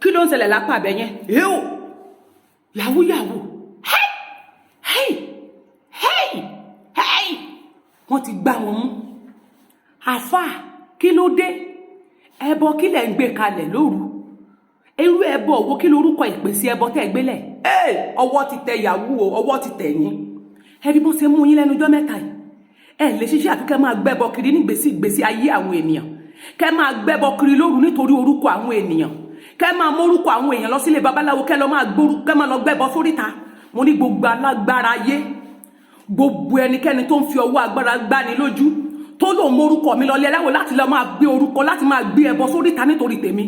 Kí ló ń ṣẹlẹ̀ lápá abẹ yẹn? Ẹ o, yahoo yahoo, hey hey hey hey, wọ́n ti gbá wọn mú. Àfà, kí ló dé? Ẹbọ kí lẹ̀ ń gbé kalẹ̀ lóru? Irú ẹbọ wo? Kí lorúkọ ìpèsè ẹbọ tẹ́ ẹ gbélẹ̀? Ẹ ọwọ́ ti tẹ yahoo o, ọwọ́ ti tẹ̀ yín. Ẹ rí bó ṣe mú yín lẹ́nu ọjọ́ mẹ́ta yìí. Ẹ lè ṣiṣẹ́ àfi kẹ́ máa gbẹ́bọ kiri nígbèsí ìgbésí ayé àwọn ènìyàn, kẹ́ máa gbẹ́bọ kiri lóru nítorí orúkọ àwọn ènìyàn, kẹ́ máa mórúkọ àwọn èèyàn lọ sílé babaláwo, kẹ́ lọ máa gbóru, kẹ́ máa lọ gbẹ́bọ sóríta. Mo ní gbogbo alágbára ayé, gbogbo ẹnikẹ́ni tó ń fi ọwọ́ agbára gbani lójú, tó lòun mórúkọ mi lọ lé aláwọ̀ láti lọ máa gbé orúkọ, láti máa gbé ẹbọ sóríta nítorí tèmi,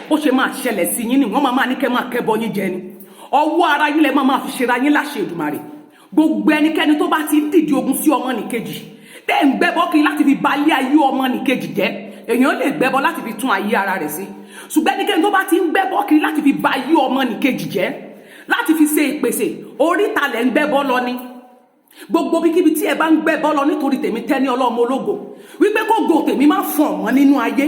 ó ṣe máa ṣẹlẹ̀ sí yín ni. Wọ́n máa máa ní kẹ́ máa kẹ́bọ yín jẹ ni. Ọwọ́ ara yín lẹ máa máa fi ṣera yín láṣẹ Èdùmàrè. Gbogbo ẹnikẹ́ni tó bá ti ń dìde ogun sí ọmọ nìkejì, tẹ́ ń gbẹ́bọ kiri láti fi balẹ̀ ayé ọmọ nìkejì jẹ́. Èèyàn lè gbẹ́bọ láti fi tún ayé ara rẹ̀ sí, ṣùgbọ́n ẹnikẹ́ni tó bá ti ń gbẹ́bọ kiri láti fi ba ayé ọmọ nìkejì jẹ́, láti fi ṣe ìpèsè oríta lẹ̀ ń gbẹ́bọ lọ ni. Gbogbo bíkíbi tí ẹ bá ń gbẹ́bọ lọ nítorí tèmi, Tẹ́ni Ọlọ́mọ ológo, wípé kó go tèmi má fọ̀n mọ́ nínú ayé,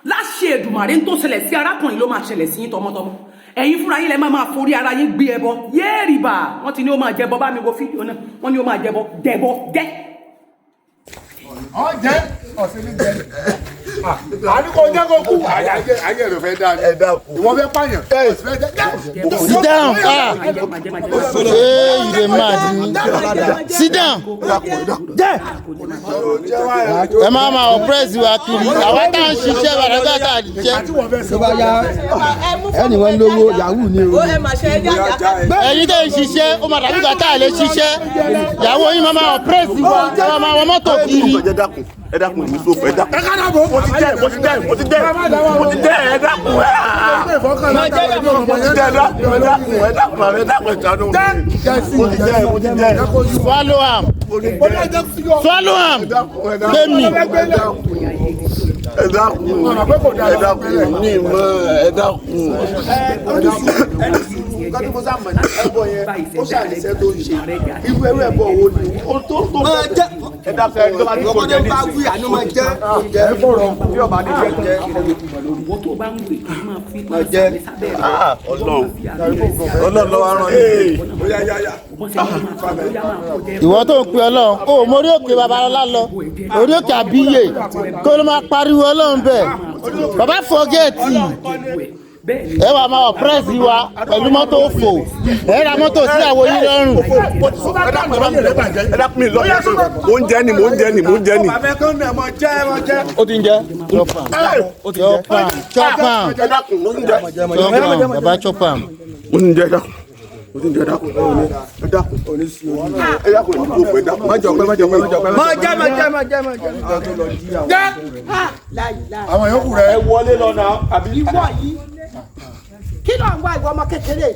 láṣẹ Èdùmàrè, ń tó ṣẹlẹ̀ sí arákùnrin ló máa ṣẹlẹ̀ sí yín tọmọtọmọ. Ẹ̀yin fúnra yín lẹ máa máa forí ara yín gbé ẹbọ yéèrìbà. Wọ́n ti ní ó máa jẹbọ. Bá mi wo fídíò náà, wọ́n ní ó máa jẹbọ, dẹbọ jẹ. Ọjẹ ọsẹ ní jẹ àní kò jẹ́ kó kú. Ayé rẹ̀ fẹ́ dáa ni. Ẹ dákun. Ìwọ fẹ́ pààyàn, ọ̀sẹ̀ fẹ́ jẹ́. Sit down. Ah, ṣé you dey mad ni? Sit down. Jẹ́. Ẹ máa máa oppress wa kiri, àwa tá à ń ṣiṣẹ́ bàdàgbà tá à ń ṣiṣẹ́. Tí wọ́n fẹ́ Tó bá yá, ẹnì wọn lówó yahoo ni o. Ẹ̀yin tẹ́ ń ṣiṣẹ́, ó máa dàbí ìgbà tá à lè ṣiṣẹ́. Ìyàwó yín máa máa oppress wa, ẹ máa máa wọ mọ́tò kiri. Ẹ dákun, ẹ dákun, èmi sófò, ẹ dákun. Mo ti jẹ, mo ti jẹ, mo ti jẹ, mo ti jẹ, ẹ dákun, ẹ mo ti jẹ, ẹ dákun, ẹ dákun, ẹ dákun, ẹ dákun, ẹ ṣàánú mi. Mo ti jẹ, mo ti jẹ. Swallow am, swallow am, gbé mi. Ẹ dákun, ẹ dákun, ní ìmọ̀, ẹ dákun. Nǹkan tí mo sá mọ̀ ní ẹbọ yẹn, ó ṣàlìṣẹ́ tó ń ṣe. Irú ẹrú ẹbọ wo ni ó tó tó? Máa jẹ́. Ẹ dákun, ẹni tó bá ti kó jẹ ní bá ìsìn. wí àánú máa jẹ́. Ẹ fọ̀rọ̀ bí ọba ní jẹ́ jẹ́. Ìwọ tó bá ń wè kí máa fi Máa jẹ́. sábẹ́ rẹ̀. Ah, Ọlọ́run, Ọlọ́run lọ́wọ́ rán yín. Ìwọ tó ń pe Ọlọ́run o, mo orí òkè Babalọ́lá lọ, orí òkè àbíyè, kó ló máa pariwo Ọlọ́run bẹ́ẹ̀. Bàbá, forget. Ẹ wàá máa oppress wa pẹ̀lú mọ́tò òfò. Ẹ ra mọ́tò sí àwọn yín lọ́rùn. Ẹ dákun, ẹ dákun, mi lọ yẹn, mò ń jẹ ni, mò ń jẹ ni, mò ń jẹ ni. Ó ti ń jẹ. Chop am, chop am, chop am. Ẹ dákun, mò ń jẹ. Chop am, bàbá, chop am. Mo ti ń jẹ, ẹ dákun, mo ti ń jẹ, ẹ dákun, ẹ dákun, ẹ dákun, èmi sófò, ẹ dákun. Má jọ pé, má jọ pé, má jọ pé. Máa jẹ́, máa jẹ́, máa jẹ́, máa jẹ́. Àwọn yòókù rẹ̀. Ẹ wọlé lọ náà àbí. Ìwọ yìí, kí ló ń wá, ìwọ ọmọ kékeré?